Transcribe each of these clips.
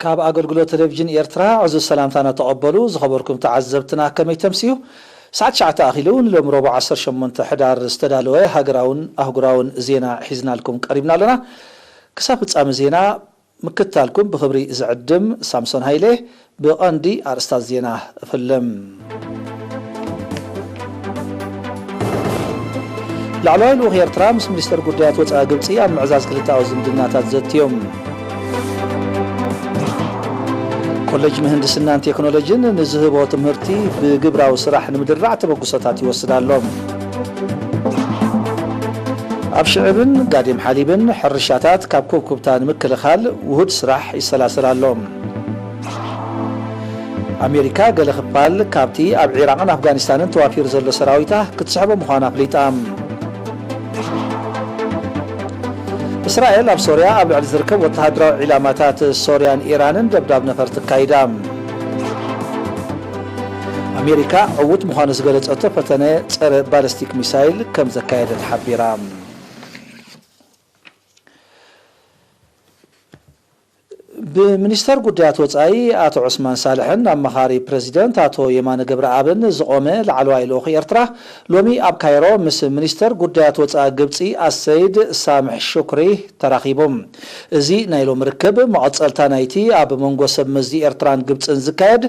ካብ ኣገልግሎት ቴሌቪዥን ኤርትራ ዕዙዝ ሰላምታና ተቐበሉ። ዝኸበርኩም ተዓዘብትና፣ ከመይ ተምስዩ? ሰዓት ትሽዓተ ኣኺሉ፣ ንሎሚ ረቡዕ ዓሰርተ ሸሞንተ ሕዳር ዝተዳለወ ሃገራውን ኣህጉራውን ዜና ሒዝናልኩም ቀሪብና ኣለና። ክሳብ ፍጻመ ዜና ምክትታልኩም ብኽብሪ ዝዕድም ሳምሶን ሃይለ። ብቐንዲ ኣርእስታት ዜና እፍልም። ላዕለዋይ ልኡኽ ኤርትራ ምስ ሚኒስተር ጉዳያት ወጻኢ ግብጺ ኣብ ምዕዛዝ ክልተኣዊ ዝምድናታት ዘትዮም። ኮሌጅ ምህንድስናን ቴክኖሎጅን ንዝህቦ ትምህርቲ ብግብራዊ ስራሕ ንምድራዕ ተበግሶታት ይወስድ ኣሎ። ኣብ ሽዕብን ጋዴም ሓሊብን ሕርሻታት ካብ ኩብኩብታ ንምክልኻል ውሁድ ስራሕ ይሰላሰል ኣሎ። ኣሜሪካ ገለ ክፋል ካብቲ ኣብ ዒራቕን ኣፍጋኒስታንን ተዋፊሩ ዘሎ ሰራዊታ ክትስሕቦ ምዃና ኣፍሊጣ። እስራኤል ኣብ ሶርያ ኣብ ልዕሊ ዝርከብ ወተሃደራዊ ዒላማታት ሶርያን ኢራንን ደብዳብ ነፈርቲ ኣካይዳ። ኣሜሪካ ዕዉት ምዃኑ ዝገለጸቶ ፈተነ ጸረ ባለስቲክ ሚሳይል ከም ዘካየደት ሓቢራ። ብሚኒስተር ጉዳያት ወጻኢ ኣቶ ዑስማን ሳልሕን ኣማኻሪ ፕረዚደንት ኣቶ የማነ ገብረኣብን ዝቖመ ላዕለዋይ ልኡኽ ኤርትራ ሎሚ ኣብ ካይሮ ምስ ሚኒስተር ጉዳያት ወጻኢ ግብጺ ኣሰይድ ሳምሕ ሹክሪ ተራኺቡ። እዚ ናይ ሎሚ ርክብ መቐጸልታ ናይቲ ኣብ መንጎ ሰብ መዚ ኤርትራን ግብጽን ዝካየድ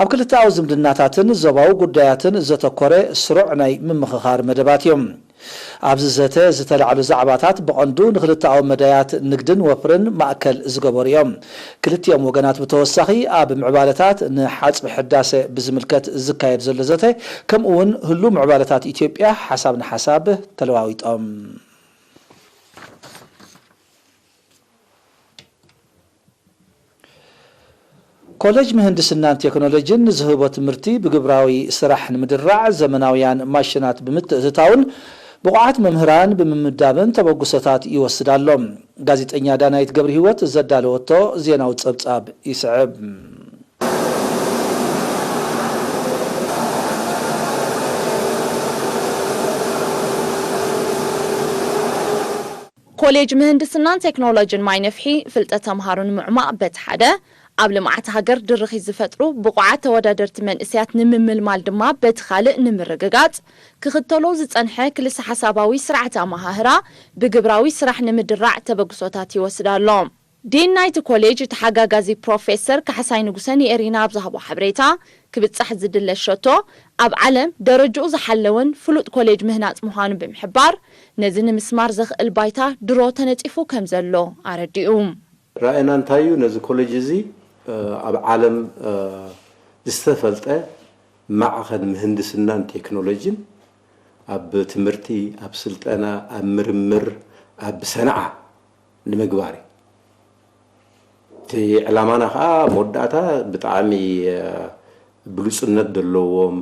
ኣብ ክልተኣዊ ዝምድናታትን ዞባዊ ጉዳያትን ዘተኮረ ስሩዕ ናይ ምምኽኻር መደባት እዩ። ኣብዚ ዘተ ዝተላዕሉ ዛዕባታት ብቐንዱ ንክልተኣዊ መዳያት ንግድን ወፍርን ማእከል ዝገበሩ እዮም። ክልቲኦም ወገናት ብተወሳኺ ኣብ ምዕባለታት ንሓጽቢ ሕዳሰ ብዝምልከት ዝካየድ ዘሎ ዘተ ከምኡ እውን ህሉ ምዕባለታት ኢትዮጵያ ሓሳብ ንሓሳብ ተለዋዊጦም። ኮሌጅ ምህንድስናን ቴክኖሎጂን ንዝህቦ ትምህርቲ ብግብራዊ ስራሕ ንምድራዕ ዘመናውያን ማሽናት ብምትእትታውን ብቑዓት መምህራን ብምምዳብን ተበግሶታት ይወስድ ኣሎ። ጋዜጠኛ ዳናይት ገብረ ህይወት ዘዳለወቶ ዜናዊ ጸብጻብ ይስዕብ። ኮሌጅ ምህንድስናን ቴክኖሎጅን ማይ ነፍሒ ፍልጠት ተምሃሮ ንምዕማቕ በቲ ሓደ፣ ኣብ ልምዓት ሃገር ድርኺት ዝፈጥሩ ብቑዓት ተወዳደርቲ መንእሰያት ንምምልማል ድማ በቲ ካልእ ንምርግጋጽ ክኽተሎ ዝጸንሐ ክልሰ ሓሳባዊ ስርዓተ ኣመሃህራ ብግብራዊ ስራሕ ንምድራዕ ተበግሶታት ይወስድ ኣሎ። ዲን ናይቲ ኮሌጅ ተሓጋጋዚ ፕሮፌሰር ካሕሳይ ንጉሰ ንኤሪና ኣብ ዝሃቦ ሓበሬታ፣ ክብጻሕ ዝድለ ሸቶ ኣብ ዓለም ደረጅኡ ዝሓለወን ፍሉጥ ኮሌጅ ምህናጽ ምዃኑ ብምሕባር፣ ነዚ ንምስማር ዘኽእል ባይታ ድሮ ተነጺፉ ከም ዘሎ ኣረዲኡ። ራእይና እንታይ እዩ? ነዚ ኮሌጅ እዚ ኣብ ዓለም ዝተፈልጠ ማዕኸን ምህንድስናን ቴክኖሎጂን ኣብ ትምህርቲ፣ ኣብ ስልጠና፣ ኣብ ምርምር፣ ኣብ ሰንዓ ንምግባር እዩ። እቲ ዕላማና ከዓ መወዳእታ ብጣዕሚ ብሉፅነት ዘለዎም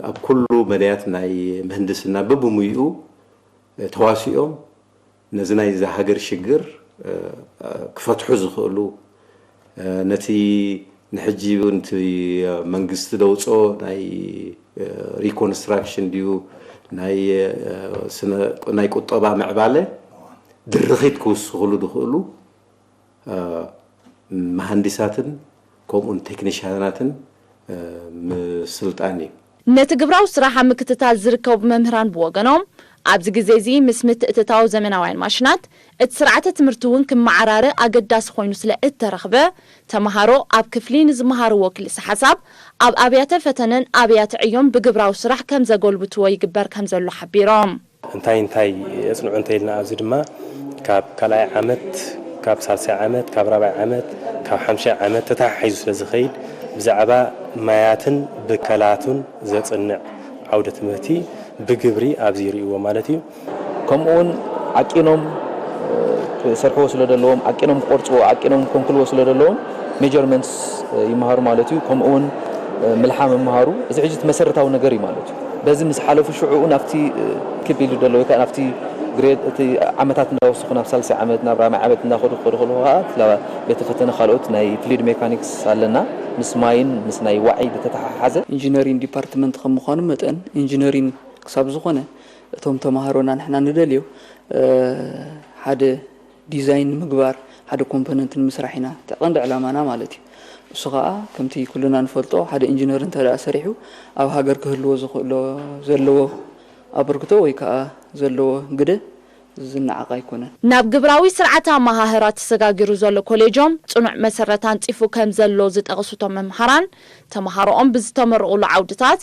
ኣብ ኩሉ መዳያት ናይ ምህንድስና በብሙይኡ ተዋሲኦም ነዚ ናይዛ ሃገር ሽግር ክፈትሑ ዝኽእሉ፣ ነቲ ንሕጂ እውን እቲ መንግስቲ ደውፅኦ ናይ ሪኮንስትራክሽን ድዩ ናይ ቁጠባ ምዕባለ ድርኺት ክውስኽሉ ዝኽእሉ መሃንዲሳትን ከምኡን ቴክኒሽያናትን ምስልጣን እዩ። ነቲ ግብራዊ ስራሕ ኣብ ምክትታል ዝርከቡ መምህራን ብወገኖም፣ ኣብዚ ግዜ እዚ ምስ ምትእትታው ዘመናውያን ማሽናት፣ እቲ ስርዓተ ትምህርቲ እውን ክመዓራረ ኣገዳሲ ኮይኑ ስለ እተረኽበ፣ ተምሃሮ ኣብ ክፍሊ ንዝመሃርዎ ክልሰ ሓሳብ ኣብ ኣብያተ ፈተነን ኣብያተ ዕዮን ብግብራዊ ስራሕ ከም ዘጎልብትዎ ይግበር ከም ዘሎ ሓቢሮም። እንታይ እንታይ የጽንዑ እንተኢልና ኣብዚ ድማ ካብ ካልኣይ ዓመት፣ ካብ ሳልሳይ ዓመት፣ ካብ ራብዓይ ዓመት፣ ካብ ሓምሻይ ዓመት ተተሓሒዙ ስለ ዝኸይድ ብዛዕባ ማያትን ብከላቱን ዘጽንዕ ዓውደ ትምህርቲ ብግብሪ ኣብዚ ይርእይዎ ማለት እዩ። ከምኡ እውን ዓቂኖም ክሰርሕዎ ስለ ዘለዎም፣ ዓቂኖም ክቆርፅዎ፣ ዓቂኖም ከንክልዎ ስለ ዘለዎም ሜጀርመንትስ ይመሃሩ ማለት እዩ። ከምኡ እውን ምልሓ ምምሃሩ፣ እዚ ሕጂ እቲ መሰረታዊ ነገር እዩ ማለት እዩ። በዚ ምስ ሓለፉ ሽዑኡ ናብቲ ክብ ኢሉ ዘሎ ወይ ከዓ ናብቲ ግሬድ እቲ ዓመታት እንዳወሰኹ ናብ ሳልሳይ ዓመት ናብ ራብዓይ ዓመት እንዳኸዱ ክኸዱ ከለዉ ከዓ እቲ ቤተ ፈተነ ካልኦት ናይ ፍሉይድ ሜካኒክስ ኣለና ምስ ማይን ምስ ናይ ዋዒ ዝተተሓሓዘ ኢንጂነሪን ዲፓርትመንት ከም ምዃኑ መጠን ኢንጂነሪን ክሳብ ዝኾነ እቶም ተምሃሮና ንሕና ንደልዮ ሓደ ዲዛይን ንምግባር፣ ሓደ ኮምፖነንት ንምስራሕ ኢና፣ እቲ ቀንዲ ዕላማና ማለት እዩ። እሱ ኸኣ ከምቲ ኩልና ንፈልጦ፣ ሓደ ኢንጂነር እንተ ደኣ ሰሪሑ፣ ኣብ ሃገር ክህልዎ ዝኽእሎ፣ ዘለዎ ኣበርክቶ ወይ ከኣ ዘለዎ ግደ ዝነዓቕ ኣይኮነን። ናብ ግብራዊ ስርዓተ ኣመሃህራ ተሰጋጊሩ ዘሎ ኮሌጆም ጽኑዕ መሰረት ኣንጺፉ ከም ዘሎ ዝጠቕሱ እቶም መምሃራን፣ ተመሃሮኦም ብዝተመረቑሉ ዓውድታት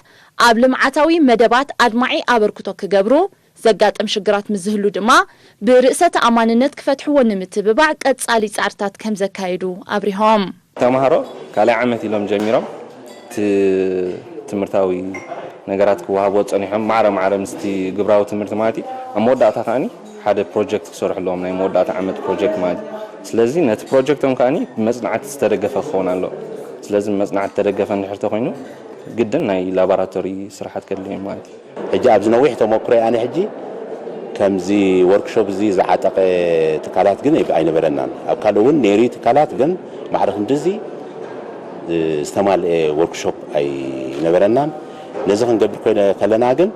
ኣብ ልምዓታዊ መደባት ኣድማዒ ኣበርክቶ ክገብሩ፣ ዘጋጥም ሽግራት ምስ ዝህሉ ድማ ብርእሰ ተኣማንነት ክፈትሕዎ ንምትብባዕ ቀጻሊ ጻዕርታት ከም ዘካየዱ ኣብሪሆም። ተምሃሮ ካልኣይ ዓመት ኢሎም ጀሚሮም እቲ ትምህርታዊ ነገራት ክወሃብዎ ጸኒሖም፣ ማዕረ ማዕረ ምስቲ ግብራዊ ትምህርቲ ማለት እዩ። ኣብ መወዳእታ ከኣኒ ሓደ ፕሮጀክት ክሰርሑ ኣለዎም፣ ናይ መወዳእታ ዓመት ፕሮጀክት ማለት እዩ። ስለዚ ነቲ ፕሮጀክቶም ከኣኒ ብመጽናዕቲ ዝተደገፈ ክኸውን ኣለዎ። ስለዚ ብመጽናዕቲ ዝተደገፈ እንድሕር ተኾይኑ ግድን ናይ ላቦራቶሪ ስራሓት ከድልዮም ማለት እዩ። ሕጂ ኣብዚ ነዊሕ ተመኩሮ ኣነ ሕጂ ከምዚ ወርክሾፕ እዚ ዝዓጠቐ ትካላት ግን ኣይነበረናን። ኣብ ካልእ እውን ነይሩ ትካላት፣ ግን ማዕረ ክንድዚ ዝተማልአ ወርክሾፕ ኣይነበረናን። ነዚ ክንገብር ኮይነ ከለና ግን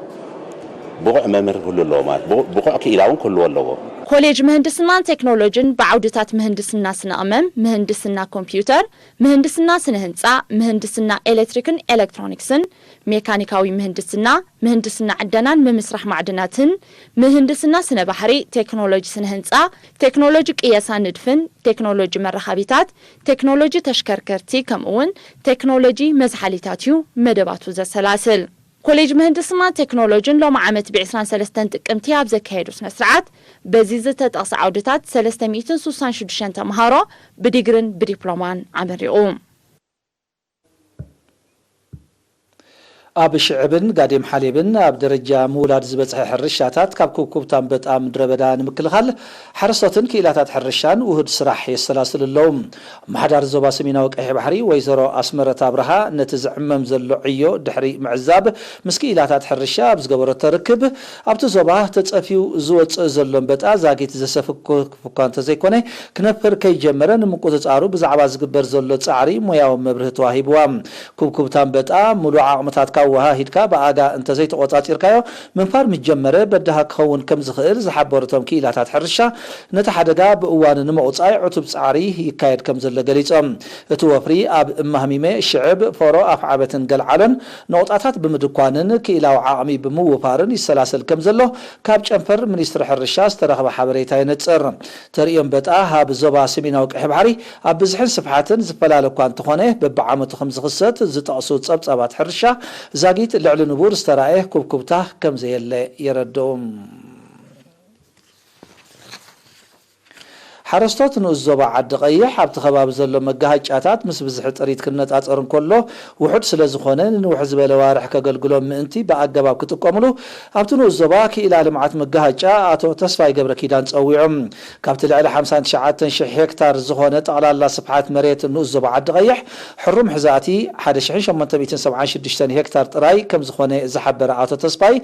ብቑዕ መምህር ክህሉ ኣለዎ ማለት ብቑ-፣ ብቑዕ ክኢላ እውን ክህልዎ ኣለዎ። ኮሌጅ ምህንድስናን ቴክኖሎጂን ብዓውድታት ምህንድስና ስነ ቅመም፣ ምህንድስና ኮምፒውተር፣ ምህንድስና ስነ ህንጻ፣ ምህንድስና ኤሌክትሪክን ኤሌክትሮኒክስን፣ ሜካኒካዊ ምህንድስና፣ ምህንድስና ዕደናን ምምስራሕ ማዕድናትን፣ ምህንድስና ስነ ባሕሪ፣ ቴክኖሎጂ ስነ ህንጻ፣ ቴክኖሎጂ ቅየሳ ንድፍን ቴክኖሎጂ መራኸቢታት፣ ቴክኖሎጂ ተሽከርከርቲ ከምኡውን ቴክኖሎጂ መዝሓሊታት እዩ መደባቱ ዘሰላስል። ኮሌጅ ምህንድስና ቴክኖሎጂን ሎሚ ዓመት ብ ዕስራን ሰለስተን ጥቅምቲ ኣብ ዘካየዱ ስነ ስርዓት በዚ ዝተጠቕሰ ዓውድታት ሰለስተ ሚእትን ስሳን ሽዱሽተን ተምሃሮ ብዲግርን ብዲፕሎማን ኣመሪቑ። ኣብ ሽዕብን ጋዴም ሓሌብን ኣብ ደረጃ ምውላድ ዝበጽሐ ሕርሻታት ካብ ኩብኩብታ ኣንበጣ ምድረ በዳ ንምክልኻል ሓረስቶትን ክኢላታት ሕርሻን ውሁድ ስራሕ የሰላስሉ ኣለዉ። ኣመሓዳሪ ዞባ ሰሜናዊ ቀይሕ ባሕሪ ወይዘሮ ኣስመረት ኣብርሃ ነቲ ዝዕመም ዘሎ ዕዮ ድሕሪ ምዕዛብ ምስ ክኢላታት ሕርሻ ኣብ ዝገበረቶ ርክብ ኣብቲ ዞባ ተጸፍዩ ዝወጽእ ዘሎ ኣንበጣ ዛጊት ዘሰክፍ እኳ እንተዘይኮነ ክነፍር ከይጀመረ ንምቁጽጻሩ ብዛዕባ ዝግበር ዘሎ ጻዕሪ ሞያዊ መብርሂ ተዋሂብዋ። ኩብኩብታ ኣንበጣ ምሉእ ዓቕምታትካ ኣወሃሂድካ ብኣጋ እንተዘይተቖጻጺርካዮ ምንፋር ምስ ጀመረ በዳሂ ክኸውን ከም ዝኽእል ዝሓበሩ እቶም ክኢላታት ሕርሻ ነቲ ሓደጋ ብእዋኑ ንምቑጻይ ዕቱብ ጻዕሪ ይካየድ ከም ዘሎ ገሊጾም። እቲ ወፍሪ ኣብ እማህሚመ፣ ሽዕብ፣ ፎሮ፣ ኣፍዓበትን ገልዓሎን ነቑጣታት ብምድኳንን ክኢላዊ ዓቕሚ ብምውፋርን ይሰላሰል ከም ዘሎ ካብ ጨንፈር ሚኒስትሪ ሕርሻ ዝተረኽበ ሓበሬታ የነጽር። ተርእዮ ኣንበጣ ኣብ ዞባ ሰሜናዊ ቀይሕ ባሕሪ ኣብ ብዝሕን ስፍሓትን ዝፈላለ እኳ እንተኾነ በብዓመቱ ከም ዝኽሰት ዝጠቕሱ ጸብጻባት ሕርሻ ዛጊት ልዕሊ ንቡር ዝተራእየ ኩብኩብታ ከም ዘየለ የረድኡ። ሓረስቶት ንኡስ ዞባ ዓዲ ቀይሕ ኣብቲ ከባቢ ዘሎ መጋሃጫታት ምስ ብዝሒ ጥሪት ክነጻጸር እንከሎ ውሑድ ስለ ዝኾነ ንንውሕ ዝበለ ዋርሕ ከገልግሎም ምእንቲ ብኣገባብ ክጥቀምሉ ኣብቲ ንኡስ ዞባ ክኢላ ልምዓት መጋሃጫ ኣቶ ተስፋይ ገብረ ኪዳን ጸዊዑ። ካብቲ ልዕሊ ሓምሳን ትሽዓተን ሽሕ ሄክታር ዝኾነ ጠቕላላ ስፍሓት መሬት ንኡስ ዞባ ዓዲ ቀይሕ ሕሩም ሕዛእቲ ሓደ ሽሕን ሸሞንተ ሚእትን ሰብዓን ሽዱሽተን ሄክታር ጥራይ ከም ዝኾነ ዝሓበረ ኣቶ ተስፋይ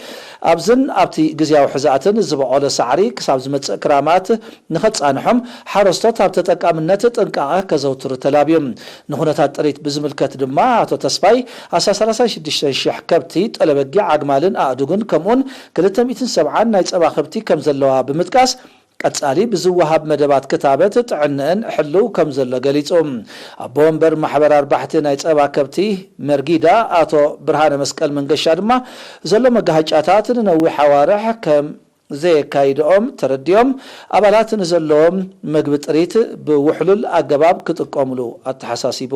ኣብዝን ኣብቲ ግዝያዊ ሕዛእትን ዝበቖለ ሳዕሪ ክሳብ ዝመጽእ ክራማት ንኸጻንሖም ሓረስቶት ኣብ ተጠቃምነት ጥንቃቐ ከዘውትሩ ተላብዩ። ንኹነታት ጥሪት ብዝምልከት ድማ ኣቶ ተስፋይ ኣስታት ሰላሳን ሽዱሽተን ሽሕ ከብቲ፣ ጠለበጊዕ፣ ኣግማልን ኣእዱግን ከምኡውን ክልተ ሚእትን ሰብዓን ናይ ጸባ ከብቲ ከም ዘለዋ ብምጥቃስ ቀጻሊ ብዝወሃብ መደባት ክታበት ጥዕንአን ሕልው ከም ዘሎ ገሊጹ። ኣቦ ወንበር ማሕበር ኣርባሕቲ ናይ ጸባ ከብቲ መርጊዳ ኣቶ ብርሃነ መስቀል መንገሻ ድማ ዘሎ መጋሃጫታት ንነዊሕ ኣዋርሕ ከም ዘየካይድኦም ተረዲኦም ኣባላት ንዘለዎም መግቢ ጥሪት ብውሕሉል ኣገባብ ክጥቀሙሉ ኣተሓሳሲቡ።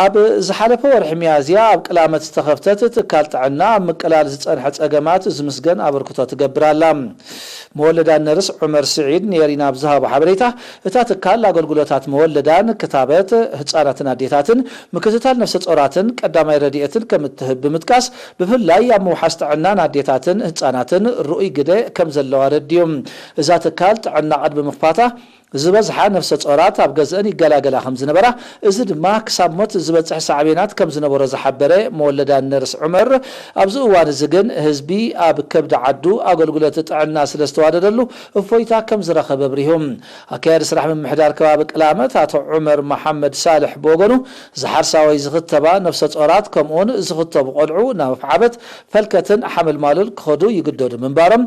ኣብ ዝሓለፈ ወርሒ ሚያዝያ ኣብ ቅላመት ዝተኸፍተት ትካል ጥዕና ኣብ ምቅላል ዝጸንሐ ጸገማት ዝምስገን ኣበርክቶ ትገብር ኣላ። መወለዳን ነርስ ዑመር ስዒድ ንኤሪና ኣብ ዝሃቦ ሓበሬታ፣ እታ ትካል ኣገልግሎታት መወለዳን ክታበት ህጻናትን ኣዴታትን፣ ምክትታል ነፍሰ ጾራትን ቀዳማይ ረድኤትን ከም እትህብ ብምጥቃስ፣ ብፍላይ ኣብ ምውሓስ ጥዕናን ኣዴታትን ህጻናትን ርኡይ ግደ ከም ዘለዋ ኣረዲኡ። እዛ ትካል ጥዕና ቅድሚ ምኽፋታ ዝበዝሓ ነፍሰ ጾራት ኣብ ገዝአን ይገላገላ ከም ዝነበራ፣ እዚ ድማ ክሳብ ሞት ዝበጽሕ ሳዕቤናት ከም ዝነበሮ ዝሓበረ መወለዳ ነርስ ዑመር፣ ኣብዚ እዋን እዚ ግን ህዝቢ ኣብ ከብዲ ዓዱ ኣገልግሎት ጥዕና ስለ ዝተዋደደሉ እፎይታ ከም ዝረኸበ ኣብሪሁ። ኣካያዲ ስራሕ ምምሕዳር ከባቢ ቅላመት ኣቶ ዑመር መሓመድ ሳልሕ ብወገኑ፣ ዝሓርሳወይ ዝኽተባ ነፍሰ ጾራት ከምኡውን ዝኽተቡ ቆልዑ ናብ ሓበት፣ ፈልከትን ሓመልማሎል ክኸዱ ይግደዱ ምንባሮም፣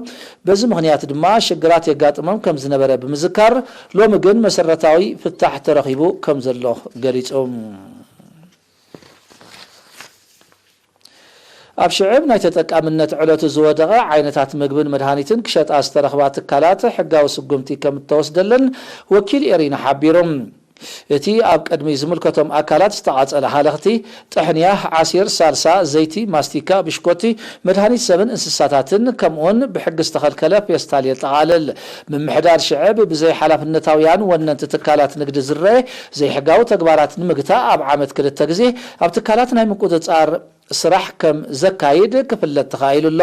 በዚ ምኽንያት ድማ ሽግራት የጋጥሞም ከም ዝነበረ ብምዝካር፣ ሎሚ ግን መሰረታዊ ፍታሕ ተረኺቡ ከም ዘሎ ገሊጹ። ኣብ ሽዕብ ናይ ተጠቃምነት ዕለቱ ዝወደቐ ዓይነታት ምግብን መድሃኒትን ክሸጣ ዝተረኽባ ትካላት ሕጋዊ ስጉምቲ ከም እተወስደለን ወኪል ኤሪና ሓቢሩ። እቲ ኣብ ቅድሚ ዝምልከቶም ኣካላት ዝተቓጸለ ሃለኽቲ፣ ጥሕንያ፣ ዓሲር፣ ሳልሳ፣ ዘይቲ፣ ማስቲካ፣ ብሽኮቲ፣ መድሃኒት ሰብን እንስሳታትን፣ ከምኡውን ብሕጊ ዝተኸልከለ ፌስታል የጠቓልል። ምምሕዳር ሽዕብ ብዘይ ሓላፍነታውያን ወነንቲ ትካላት ንግዲ ዝረአ ዘይሕጋዊ ተግባራት ንምግታእ ኣብ ዓመት ክልተ ግዜ ኣብ ትካላት ናይ ምቁጽጻር ስራሕ ከም ዘካይድ ክፍለጥ ተኻኢሉ ኣሎ።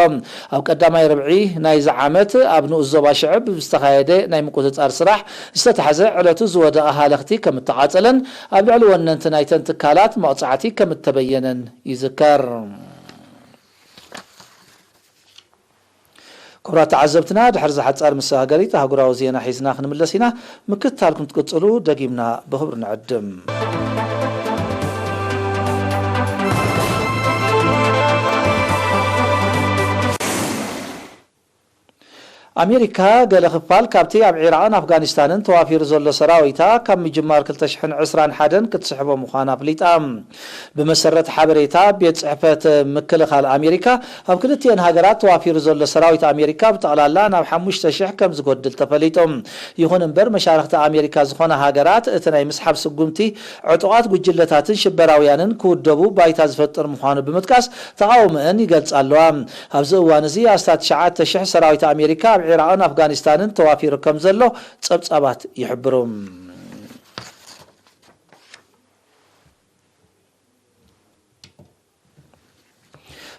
ኣብ ቀዳማይ ርብዒ ናይዚ ዓመት ኣብ ንኡስ ዞባ ሽዕብ ብዝተኻየደ ናይ ምቁጽጻር ስራሕ ዝተታሕዘ ዕለቱ ዝወደቐ ሃለኽቲ ከም እተቓጸለን ኣብ ልዕሊ ወነንቲ ናይተን ትካላት መቕጻዕቲ ከም እተበየነን ይዝከር። ክቡራት ተዓዘብትና፣ ድሕሪ ዝሓጻር መሰጋገሪት ኣህጉራዊ ዜና ሒዝና ክንምለስ ኢና። ምክትታልኩም ትቅጽሉ ደጊምና ብኽብሪ ንዕድም። ኣሜሪካ ገለ ክፋል ካብቲ ኣብ ዒራቕን ኣፍጋኒስታንን ተዋፊሩ ዘሎ ሰራዊታ ካብ ምጅማር ክልተ ሽሕን ዕስራን ሓደን ክትስሕቦ ምዃና ኣፍሊጣ። ብመሰረት ሓበሬታ ቤት ጽሕፈት ምክልኻል ኣሜሪካ፣ ኣብ ክልቲኤን ሃገራት ተዋፊሩ ዘሎ ሰራዊት ኣሜሪካ ብጠቕላላ ናብ ሓሙሽተ ሽሕ ከም ዝጎድል ተፈሊጡ። ይኹን እምበር፣ መሻርኽቲ ኣሜሪካ ዝኾና ሃገራት እቲ ናይ ምስሓብ ስጉምቲ ዕጡቓት ጉጅለታትን ሽበራውያንን ክውደቡ ባይታ ዝፈጥር ምዃኑ ብምጥቃስ ተቓውሞአን ይገልጻ ኣለዋ። ኣብዚ እዋን እዚ ኣስታት ትሽዓተ ሽሕ ሰራዊት ኣሜሪካ ኣብ ዒራቕን ኣፍጋኒስታንን ተዋፊሩ ከም ዘሎ ጸብጻባት ይሕብሩ።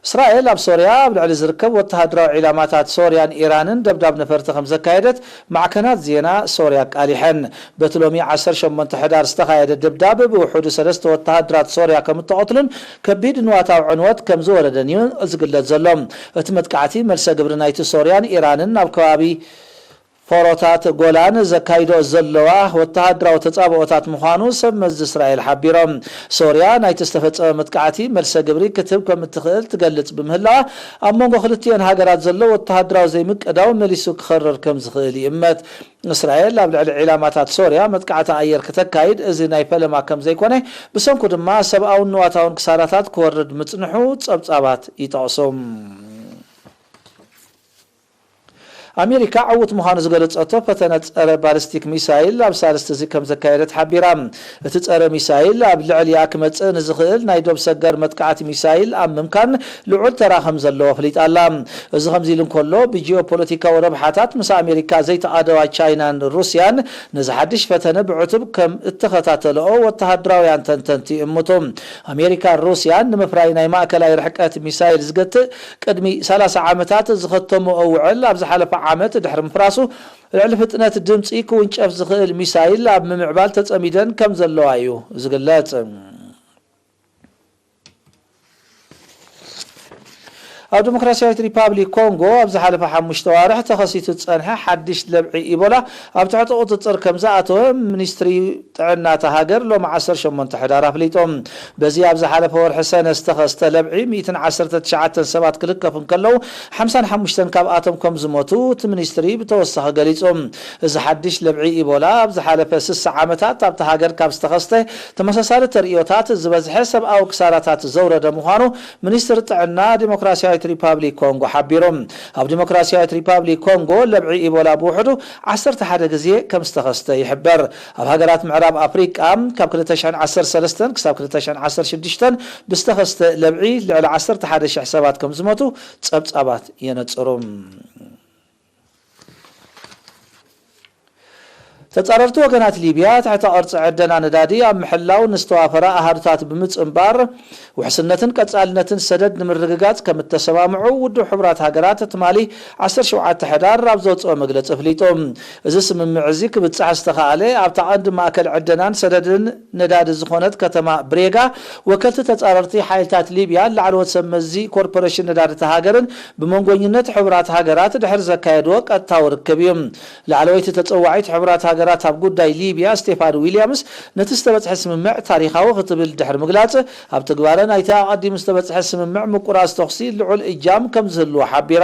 እስራኤል ኣብ ሶርያ ኣብ ልዕሊ ዝርከብ ወተሃደራዊ ዒላማታት ሶርያን ኢራንን ደብዳብ ነፈርቲ ከም ዘካየደት ማዕከናት ዜና ሶርያ ኣቃሊሐን። በቲ ሎሚ ዓሰርተ ሸሞንተ ሕዳር ዝተኻየደ ደብዳብ ብውሑዱ ሰለስተ ወተሃደራት ሶርያ ከም እተቐትሉን ከቢድ ንዋታዊ ዕንወት ከም ዝወረደን እዩ ዝግለጽ ዘሎ። እቲ መጥቃዕቲ መልሰ ግብሪ ናይቲ ሶርያን ኢራንን ኣብ ከባቢ ፈሮታት ጎላን ዘካይዶ ዘለዋ ወተሃደራዊ ተጻብኦታት ምዃኑ ሰብ መዚ እስራኤል ሓቢሮም። ሶርያ ናይቲ ዝተፈጸመ መጥቃዕቲ መልሰ ግብሪ ክትህብ ከም እትኽእል ትገልጽ ብምህላዋ፣ ኣብ መንጎ ክልቲኤን ሃገራት ዘሎ ወተሃደራዊ ዘይምቅዳው መሊሱ ክኸርር ከም ዝኽእል ይእመት። እስራኤል ኣብ ልዕሊ ዒላማታት ሶርያ መጥቃዕቲ ኣየር ክተካይድ እዚ ናይ ፈለማ ከም ዘይኮነ፣ ብሰንኩ ድማ ሰብኣውን ንዋታውን ክሳራታት ክወርድ ምጽንሑ ጸብጻባት ይጠቕሱ። ኣሜሪካ ዕዉት ምዃኑ ዝገለጸቶ ፈተነ ጸረ ባሊስቲክ ሚሳይል ኣብ ሳልስቲ እዚ ከም ዘካየደት ሓቢራ። እቲ ጸረ ሚሳይል ኣብ ልዕሊኣ ክመጽእ ንዝኽእል ናይ ዶብ ሰገር መጥቃዕቲ ሚሳይል ኣብ ምምካን ልዑል ተራ ከም ዘለዎ ኣፍሊጣ ኣላ። እዚ ከምዚ ኢሉ እንከሎ፣ ብጂኦፖለቲካዊ ረብሓታት ምስ ኣሜሪካ ዘይተቓደዋ ቻይናን ሩስያን ነዚ ሓድሽ ፈተነ ብዕቱብ ከም እተኸታተልኦ ወተሃደራውያን ተንተንቲ ይእምቱ። ኣሜሪካን ሩስያን ንምፍራይ ናይ ማእከላይ ርሕቀት ሚሳይል ዝገትእ ቅድሚ ሰላሳ ዓመታት ዝኸተምኦ ውዕል ኣብ ዝሓለፈ ዓመት ድሕሪ ምፍራሱ፣ ልዕሊ ፍጥነት ድምጺ ክውንጨፍ ዝኽእል ሚሳይል ኣብ ምምዕባል ተጸሚደን ከም ዘለዋ እዩ ዝግለጽ። ኣብ ዲሞክራሲያዊት ሪፓብሊክ ኮንጎ ኣብ ዝሓለፈ ሓሙሽተ ዋርሕ ተኸሲቱ ዝጸንሐ ሓድሽ ለብዒ ኢቦላ ኣብ ትሕቲ ቁጽጽር ከም ዝኣተወ ሚኒስትሪ ጥዕና እታ ሃገር ሎሚ ዓሰርተ ሸሞንተ ሕዳር ኣፍሊጡ። በዚ ኣብ ዝሓለፈ ወርሒ ሰነ ዝተኸስተ ለብዒ ሚእትን ዓሰርተ ትሽዓተን ሰባት ክልከፉ እንከለዉ፣ ሓምሳን ሓሙሽተን ካብኣቶም ከም ዝሞቱ እቲ ሚኒስትሪ ብተወሳኺ ገሊጹ። እዚ ሓድሽ ለብዒ ኢቦላ ኣብ ዝሓለፈ ስሳ ዓመታት ኣብታ ሃገር ካብ ዝተኸስተ ተመሳሳሊ ተርእዮታት ዝበዝሐ ሰብኣዊ ክሳራታት ዘውረደ ምዃኑ ሚኒስትሪ ጥዕና ዲሞክራሲያዊት ሪፓብሊክ ኮንጎ ሓቢሩ። ኣብ ዲሞክራሲያዊት ሪፓብሊክ ኮንጎ ለብዒ ኢቦላ ብውሕዱ ዓሰርተ ሓደ ግዜ ከም ዝተኸስተ ይሕበር። ኣብ ሃገራት ምዕራብ ኣፍሪቃ ካብ ክልተ ሽሕን ዓሰርተ ሰለስተን ክሳብ ክልተ ሽሕን ዓሰርተ ሽዱሽተን ብዝተኸስተ ለብዒ ልዕሊ ዓሰርተ ሓደ ሽሕ ሰባት ከም ዝሞቱ ጸብጻባት የነጽሩ። ተጻረርቲ ወገናት ሊብያ ትሕተ ቅርጺ ዕደና ነዳዲ ኣብ ምሕላው ንዝተዋፈራ ኣሃዱታት ብምጽንባር፣ ውሕስነትን ቀጻልነትን ሰደድ ንምርግጋጽ ከም እተሰማምዑ ውድብ ሕቡራት ሃገራት ትማሊ ዓሰርተ ሸውዓተ ሕዳር ኣብ ዘውጽኦ መግለጺ ኣፍሊጡ። እዚ ስምምዕ እዚ ክብጻሕ ዝተኻእለ ኣብታ ቀንዲ ማእከል ዕደናን ሰደድን ነዳዲ ዝኾነት ከተማ ብሬጋ ወከልቲ ተጻረርቲ ሓይልታት ሊብያን ላዕለዎት ሰብ መዚ ኮርፖሬሽን ነዳዲ እታ ሃገርን ብመንጎኝነት ሕቡራት ሃገራት ድሕሪ ዘካየድዎ ቀጥታዊ ርክብ እዩ። ላዕለወይቲ ተጸዋዒት ሕቡራት ሃገራት ኣብ ጉዳይ ሊብያ ስቴፋን ዊልያምስ ነቲ ዝተበጽሐ ስምምዕ ታሪኻዊ ክትብል ድሕሪ ምግላጽ፣ ኣብ ትግባረ ናይቲ ኣቐዲሙ ዝተበጽሐ ስምምዕ ምቁራጽ ተኹሲ ልዑል እጃም ከም ዝህልዎ ሓቢራ።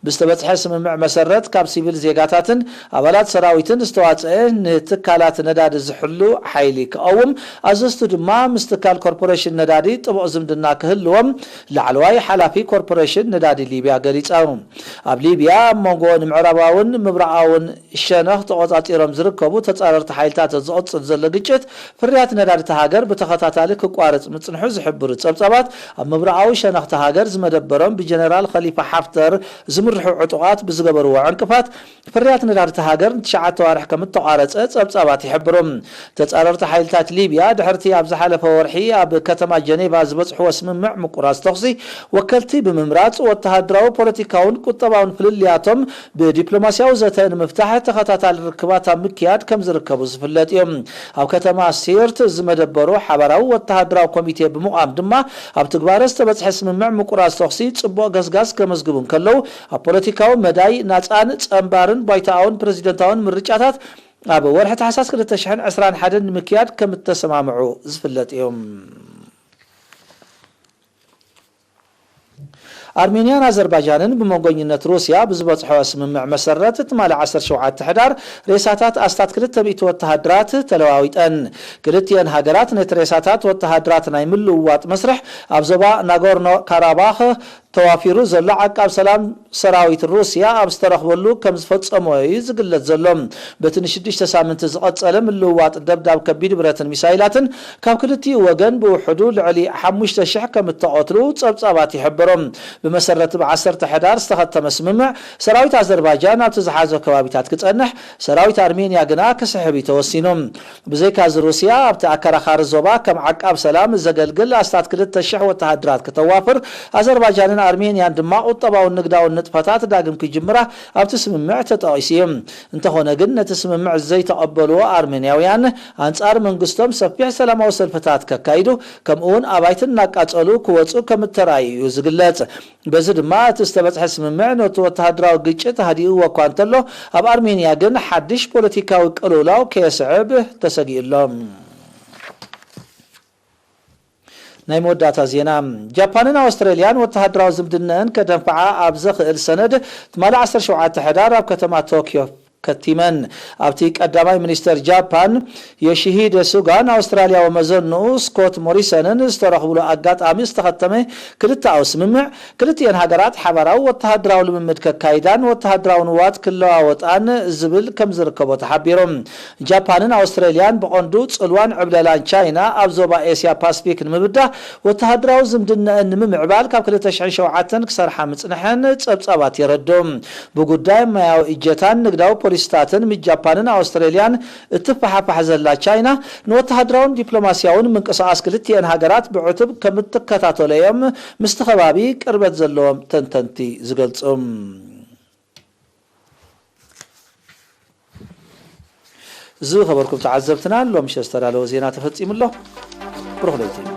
ብዝተበጽሐ ስምምዕ መሰረት ካብ ሲቪል ዜጋታትን ኣባላት ሰራዊትን ዝተዋጽአ ንትካላት ነዳዲ ዝሕሉ ሓይሊ ክቐውም፣ ኣዘዝቱ ድማ ምስ ትካል ኮርፖሬሽን ነዳዲ ጥቡቕ ዝምድና ክህልዎም ላዕለዋይ ሓላፊ ኮርፖሬሽን ነዳዲ ሊብያ ገሊጾም። ኣብ ሊብያ ኣብ መንጎ ንምዕራባውን ምብራቓውን ሸነኽ ተቖጻጺሮም ዝርከቡ ተጻረርቲ ሓይልታት ዝቕጽል ዘሎ ግጭት፣ ፍርያት ነዳዲ እታ ሃገር ብተኸታታሊ ክቋረጽ ምጽንሑ ዝሕብሩ ጸብጻባት፣ ኣብ ምብራቓዊ ሸነኽ እታ ሃገር ዝመደበሮም ብጀነራል ኸሊፋ ሓፍተር ዝምርሑ ዕጡቓት ብዝገበርዎ ዕንቅፋት፣ ፍርያት ነዳዲ እታ ሃገር ንትሽዓተ ኣዋርሕ ከም እተቋረጸ ጸብጻባት ይሕብሩ። ተጻረርቲ ሓይልታት ሊብያ ድሕርቲ ኣብ ዝሓለፈ ወርሒ ኣብ ከተማ ጀኔቫ ዝበጽሕዎ ስምምዕ ምቁራጽ ተኹሲ ወከልቲ ብምምራጽ፣ ወተሃደራዊ፣ ፖለቲካውን ቁጠባውን ፍልልያቶም ብዲፕሎማስያዊ ዘተ ንምፍታሕ ተኸታታሊ ርክባት ኣብ ምክያድ ከም ዝርከቡ ዝፍለጥ እዩ። ኣብ ከተማ ሲርት ዝመደበሩ ሓባራዊ ወተሃደራዊ ኮሚቴ ብምቋም ድማ፣ ኣብ ትግባረ ዝተበጽሐ ስምምዕ ምቁራጽ ተኹሲ ጽቡቕ ገስጋስ ከመዝግቡ እንከለዉ፣ ኣብ ፖለቲካዊ መዳይ ናጻን ጸንባርን ባይቶኣውን ፕረዚደንታውን ምርጫታት ኣብ ወርሒ ታሕሳስ ክልተ ሽሕን ዕስራን ሓደን ንምክያድ ከም እተሰማምዑ ዝፍለጥ እዩ። ኣርሜንያን ኣዘርባይጃንን ብመንጎኝነት ሩስያ ብዝበጽሖ ስምምዕ መሰረት፣ ትማሊ ዓሰርተ ሸውዓተ ሕዳር ሬሳታት ኣስታት ክልተ ሚእቲ ወተሃደራት ተለዋዊጠን። ክልቲኤን ሃገራት ነቲ ሬሳታት ወተሃደራት ናይ ምልውዋጥ መስርሕ ኣብ ዞባ ናጎርኖ ካራባኽ ተዋፊሩ ዘሎ ዓቃብ ሰላም ሰራዊት ሩስያ ኣብ ዝተረኽበሉ ከም ዝፈጸሞ እዩ ዝግለጽ ዘሎ። በቲ ንሽዱሽተ ሳምንቲ ዝቐጸለ ምልውዋጥ ደብዳብ ከቢድ ብረትን ሚሳይላትን፣ ካብ ክልቲኡ ወገን ብውሕዱ ልዕሊ ሓሙሽተ ሽሕ ከም እተቐትሉ ጸብጻባት ይሕብሩ። ብመሰረት ብዓሰርተ ሕዳር ዝተኸተመ ስምምዕ፣ ሰራዊት ኣዘርባይጃን ኣብቲ ዝሓዞ ከባቢታት ክጸንሕ፣ ሰራዊት ኣርሜንያ ግና ክስሕብ እዩ ተወሲኑ። ብዘይካዚ፣ ሩስያ ኣብቲ ኣከራኻሪ ዞባ ከም ዓቃብ ሰላም ዘገልግል ኣስታት ክልተ ሽሕ ወተሃደራት ከተዋፍር፣ ኣዘርባይጃንን ኣርሜንያን ድማ ቁጠባውን ንግዳውን ንጥፈታት ዳግም ክጅምራ ኣብቲ ስምምዕ ተጠቒሱ እዩ። እንተኾነ ግን፣ ነቲ ስምምዕ ዘይተቐበልዎ ኣርሜንያውያን፣ ኣንጻር መንግስቶም ሰፊሕ ሰላማዊ ሰልፍታት ከካይዱ፣ ከምኡውን ኣባይቲ እናቃጸሉ ክወጹ ከም እተራእዩ እዩ ዝግለጽ። በዚ ድማ፣ እቲ ዝተበጽሐ ስምምዕ ነቲ ወተሃደራዊ ግጭት ኣህዲእዎ እኳ እንተሎ፣ ኣብ ኣርሜንያ ግን ሓድሽ ፖለቲካዊ ቅልውላው ከየስዕብ ተሰጊኡ ኣሎ። ናይ መወዳእታ ዜና። ጃፓንን ኣውስትራልያን ወተሃደራዊ ዝምድነአን ከደንፍዓ ኣብ ዘኽእል ሰነድ፣ ትማሊ ዓሰርተ ሸውዓተ ሕዳር ኣብ ከተማ ቶክዮ ከቲመን። ኣብቲ ቀዳማይ ሚኒስተር ጃፓን ዮሺሂደ ሱጋን ኣውስትራልያዊ መዘንኡ ስኮት ሞሪሰንን ዝተረኽብሉ ኣጋጣሚ ዝተኸተመ ክልተኣዊ ስምምዕ፣ ክልቲኤን ሃገራት ሓባራዊ ወተሃደራዊ ልምምድ ከካይዳን ወተሃደራዊ ንዋት ክለዋወጣን ዝብል ከም ዝርከቦ ተሓቢሩ። ጃፓንን ኣውስትራልያን ብቐንዱ ጽልዋን ዕብለላን ቻይና ኣብ ዞባ ኤስያ ፓስፊክ ንምብዳህ፣ ወተሃደራዊ ዝምድነአን ንምምዕባል ካብ ክልተ ሽሕን ሸውዓተን ክሰርሓ ምጽንሐን ጸብጻባት የረድኡ። ብጉዳይ ማያዊ እጀታን ንግዳዊ ፖሊሲታትን ምስ ጃፓንን ኣውስትራልያን እትፈሓፋሕ ዘላ ቻይና፣ ንወተሃደራውን ዲፕሎማስያውን ምንቅስቓስ ክልቲኤን ሃገራት ብዕቱብ ከም እትከታተሎ እዮም ምስቲ ከባቢ ቅርበት ዘለዎም ተንተንቲ ዝገልጹ። ዝኸበርኩም ተዓዘብትና፣ ሎምሸ ዝተዳለወ ዜና ተፈጺሙ ኣሎ። ብሩኽ ለይቲ።